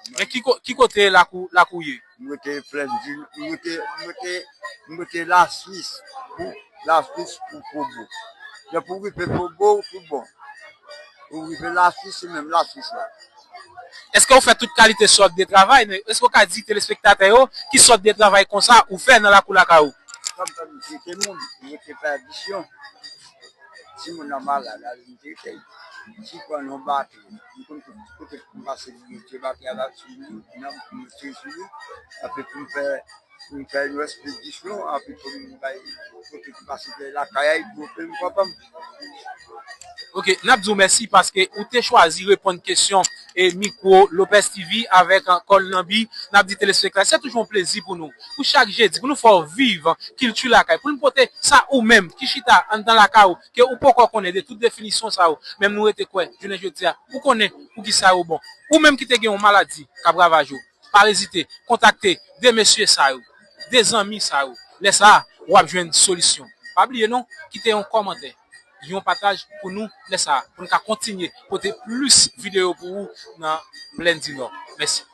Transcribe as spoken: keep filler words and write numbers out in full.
Men ki, ko- ki kote lakou, lakou ye? M rete Plèn Di, m rete, m rete, m rete Laswis, pou Laswis pou Fobo. Depi w rive Fobo, ou tout bon. Ou rive Laswis, se menm Laswis la. Èske ou fè tout kalite sòt de travay? Èske ou ka di telespektatè yo ki sòt de travay konsa ou fè nan lakou lakay ou? Kòm sa m trete moun, m rete fè adisyon. Si moun nan malad, al m trete. Si pran yon bati, m konn tout kote pou m pase pou m tire bati a sou li, nan pou m tire sou li. Apre pou m fè pou m fè yon espedisyon, apre pou m bay kote pou pase lakay ay pou m papa m. Ok, n ap di w mèsi paske ou te chwazi reponn kesyon e mikwo Lopez T V avèk Kòl Nanbi. N ap di telespektatè, se toujou yon plezi pou nou. Pou chak jedi, pou nou fè w viv kilti lakay, pou nou pote sa ou menm ki chita anndan lakay ou, ke ou poko konnen de tout definisyon sa yo, menm nou rete kwè, jounen jodi a, ou konnen pou ki sa yo bon. Ou menm ki te gen yon maladi k ap ravaje w, pa ezite, kontakte de mesye sa yo, de zanmi sa yo. Lè sa a, w ap jwenn solisyon. Pa bliye non, kite yon kòmantè, yon pataj pou nou lè sa a, pou n ka kontinye pote plis videyo pou ou nan Plèn di Nò. Mèsi.